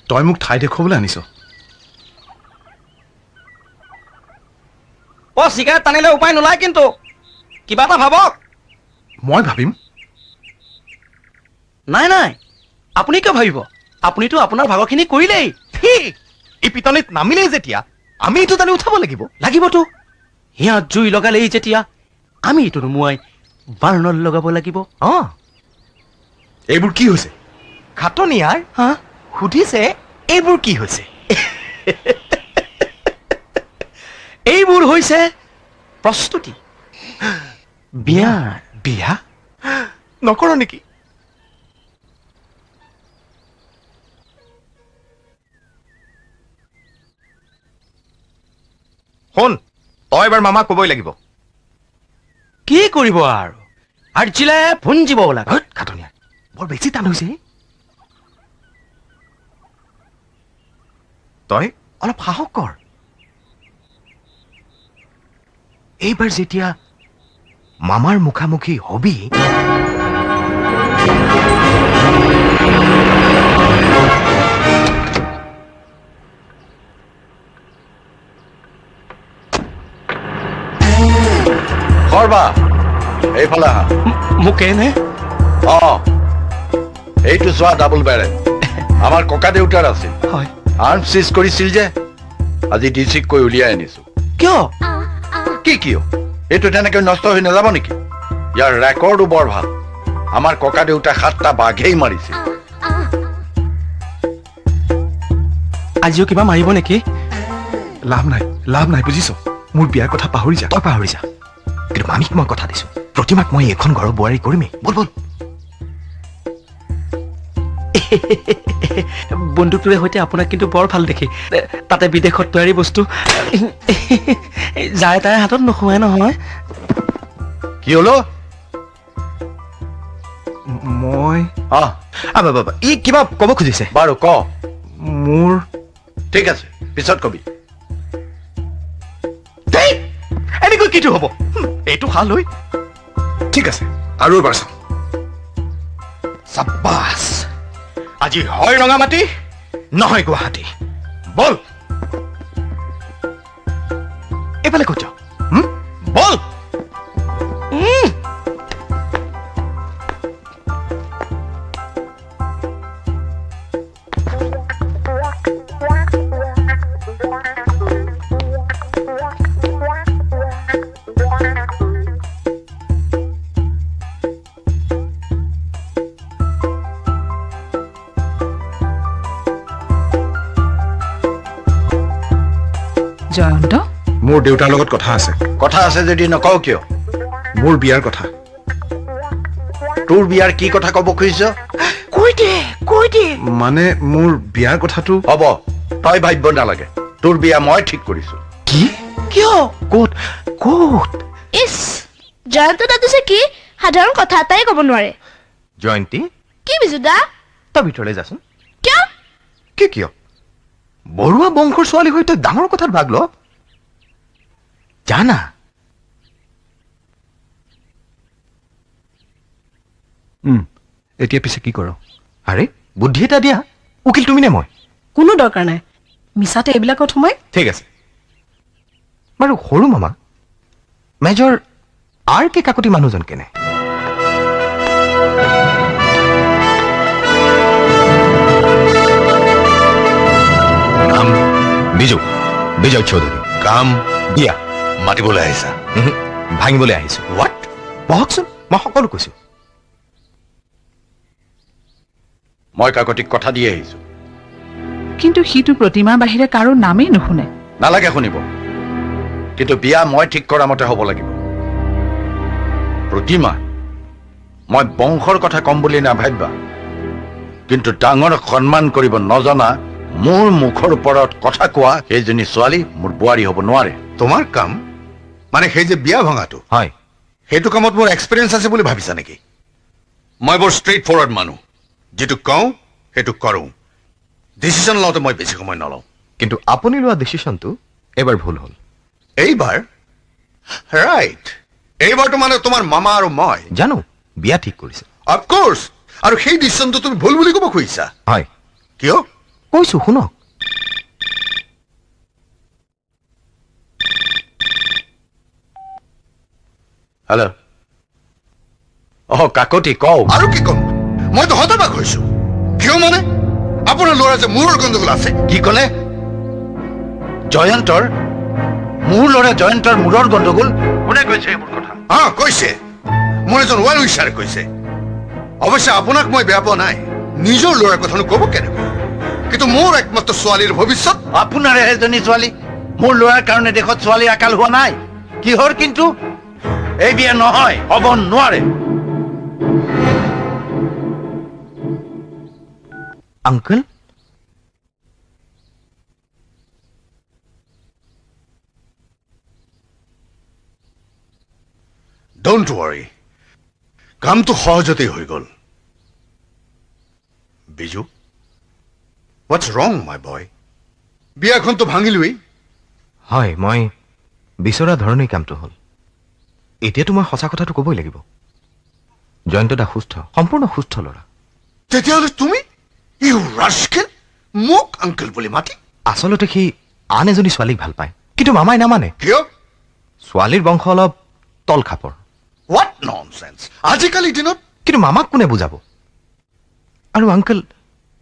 তই মোক ঠাই দেখুৱাবলৈ আনিছ। অ, চিগাৰেট টানিলে উপায় নোলায়, কিন্তু কিবা এটা ভাবক। মই ভাবিম? নাই নাই, আপুনি কিয় ভাবিব? আপুনিতো আপোনাৰ ভাগৰখিনি কৰিলেই। এই পিটনিত নামিলেই যেতিয়া আমি এইটো টানি উঠাব লাগিব। লাগিবতো। সিহঁত জুই লগালেই যেতিয়া আমি এইটো নুমুৱাই বাৰ্ণল লগাব লাগিব। অ, এইবোৰ কি হৈছে? খাটনিয়াৰ হা, সুধিছে এইবোৰ কি হৈছে? এইবোৰ হৈছে প্ৰস্তুতি বিয়াৰ। বিয়া নকৰ নেকি? শুন, তই এবাৰ মামাক ক'বই লাগিব। কি কৰিব আৰু, আৰ্জিলে ভুঞ্জিব লাগে। খাটনিয়াৰ বৰ বেছি টান হৈছে। তই অলপ সাহস কৰ। এইবাৰ যেতিয়া মামাৰ মুখামুখি হবি, সৰ্বা, এইফালে আহা। মোকে নে? অ, এইটো চোৱা, ডাবল বেৰেল আমাৰ ককা দেউতাৰ আছিল। হয়। আৰ্ম চিজ কৰিছিল যে, আজি ডি চিক কৈ উলিয়াই আনিছো। কিয়? কি কিয়? এইটো তেনেকৈ নষ্ট হৈ নাযাব নেকি? ইয়াৰ ৰেকৰ্ডো বৰ ভাল। আমাৰ ককা দেউতা 7টা বাঘেই মাৰিছিল। আজিও কিবা মাৰিব নেকি? লাভ নাই, লাভ নাই, বুজিছ? মোৰ বিয়াৰ কথা পাহৰি যা। তই পাহৰি যা, কিন্তু মামীক মই কথা দিছো, প্ৰতিমাক মই এইখন ঘৰৰ বোৱাৰী কৰিমেই। বল বল। বন্দুকটোৰে সৈতে আপোনাক কিন্তু বৰ ভাল দেখি। তাতে বিদেশত তৈয়াৰী বস্তু যায় তাইৰ হাতত নোসোমাই নহয়। কি হলো? মই ই কিবা ক'ব খুজিছে। বাৰু ক। মোৰ ঠিক আছে, পিছত কবি। এনেকৈ কিটো হ'ব? এইটো হাল হৈ। ঠিক আছে, আৰু এবাৰ চাম। চাব্বাছ, আজি হয় ৰঙামাটি নহয় গুৱাহাটী। বল, এইফালে ক'ত যাওঁ? বল। জয়ন্ত, মোৰ দেউতাৰ লগত কথা আছে। কথা আছে যদি নকওঁ কিয়? মোৰ বিয়াৰ কথা। তোৰ বিয়াৰ কি কথা ক'ব খুজিছ? কৈ দে, কৈ দে। মানে মোৰ বিয়াৰ কথাটো। হ'ব, তই ভাবিব নালাগে। তোৰ বিয়া মই ঠিক কৰিছো। কি? কিয়? ক'ত ক'ত? ইছ, জয়ন্ত দাদু যে কি সাধাৰণ কথা এটাই ক'ব নোৱাৰে। জয়ন্তী। কি বিজুদা? তই ভিতৰলৈ যাচোন। কিয়? কি কিয়? বৰুৱা বংশৰ ছোৱালী হৈ তই ডাঙৰ কথাত ভাগ ল। জানা। এতিয়া পিছে কি কৰ? আৰে বুদ্ধি এটা দিয়া। উকিল তুমি নে মই? কোনো দৰকাৰ নাই, মিছাতে এইবিলাকত সোমাই। ঠিক আছে বাৰু। সৰু মামা, মেজৰ আৰ কে কাকতি মানুহজন কেনে? নাম বিজু, বিজয় চৌধুৰী। কাম বিয়া মাতিবলৈ আহিছা? ভাঙিবলৈ আহিছো। What? বহকচোন, মই সকলো কৈছো। মই কাকতিক কথা দি আহিছো। কিন্তু সিটো প্ৰতিমাৰ বাহিৰে কাৰো নামেই নুশুনে। নালাগে শুনিব, কিন্তু বিয়া মই ঠিক কৰা মতে হ'ব লাগিব। প্ৰতিমা, মই বংশৰ কথা কম বুলি নাভাবিবা, কিন্তু ডাঙৰক সন্মান কৰিব নজনা, মোৰ মুখৰ ওপৰত কথা কোৱা সেইজনী ছোৱালী মোৰ বোৱাৰী হ'ব নোৱাৰে। তোমাৰ কাম মানে সেই যে বিয়া ভঙাটো? হয়। সেইটো কামত মোৰ এক্সপিৰিয়েঞ্চ আছে বুলি ভাবিছা নেকি? মই বৰ ষ্ট্ৰেইট ফৰৱাৰ্ড মানুহ, যিটো কওঁ সেইটো কৰোঁ। ডিচিশ্যন লওঁতে মই বেছি সময় নলওঁ। কিন্তু আপুনি লোৱা ডিচিশ্যনটো এইবাৰ ভুল হ'ল। এইবাৰ? ৰাইট, এইবাৰটো মানে তোমাৰ মামা আৰু মই জানো বিয়া ঠিক কৰিছে। অফক'ৰ্চ, আৰু সেই ডিচিশ্যনটো তুমি ভুল বুলি ক'ব খুজিছা? হয়। কিয়? কৈছো শুনক। হেল্ল', অ কাকতি কওঁ। আৰু কি ক'ম, মইতো হতবাক হৈছো। কিয় মানে আপোনাৰ ল'ৰা যে মূৰৰ গণ্ডগোল আছে। কি ক'লে? জয়ন্তৰ, মোৰ ল'ৰা জয়ন্তৰ মূৰৰ গণ্ডগোল? কোনে কৈছে এইবোৰ কথা? অ কৈছে, মোৰ এজন ৱেল উইচাৰে কৈছে। অৱশ্যে আপোনাক মই বেয়া পোৱা নাই, নিজৰ ল'ৰাৰ কথানো ক'ব কেনেকৈ? কিন্তু মোৰ একমাত্ৰ ছোৱালীৰ ভৱিষ্যত। আপোনাৰ এজনী ছোৱালী, মোৰ ল'ৰাৰ কাৰণে দেশত ছোৱালীৰ আকাল হোৱা নাই। কিহৰ কিন্তু এই বিয়া নহয়, হ'ব নোৱাৰে। আংকল, don't worry, কামটো সহজতেই হৈ গ'ল। Biju, what's wrong my boy? বিয়াখনতো ভাঙিলোৱেই। হয়, মই বিচৰা ধৰণেই কামটো হ'ল। এতিয়াতো মই সঁচা কথাটো ক'বই লাগিব। জয়ন্ত দা সুস্থ, সম্পূৰ্ণ সুস্থ ল'ৰা। তেতিয়াহ'লে তুমি ইউ ৰাস্কেল, মোক আংকল বুলি মাতি? আচলতে সি আন এজনী ছোৱালীক ভাল পায়, কিন্তু মামাই নামানে। কিয়? ছোৱালীৰ বংশ অলপ তল খাপৰ। What nonsense! আজিকালি দিনত। কিন্তু মামাক কোনে বুজাব? আৰু আংকল,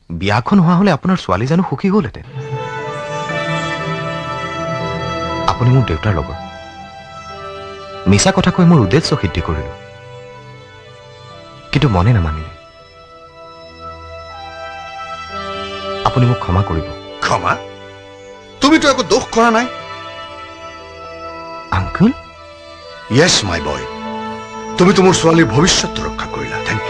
বিয়াখন হোৱা হ'লে আপোনাৰ ছোৱালী জানো সুখী হ'লহেঁতেন? আপুনি মোৰ দেউতাৰ লগৰ। মিছা কথা কৈ মোৰ উদ্দেশ্য সিদ্ধি কৰিলো, কিন্তু মনে নামানিলে। আপুনি মোক ক্ষমা কৰিব। ক্ষমা? তুমিতো একো দোষ কৰা নাই। আংকল। য়েছ মাই বয়, তুমিতো মোৰ ছোৱালীৰ ভৱিষ্যতটো ৰক্ষা কৰিলা। Thank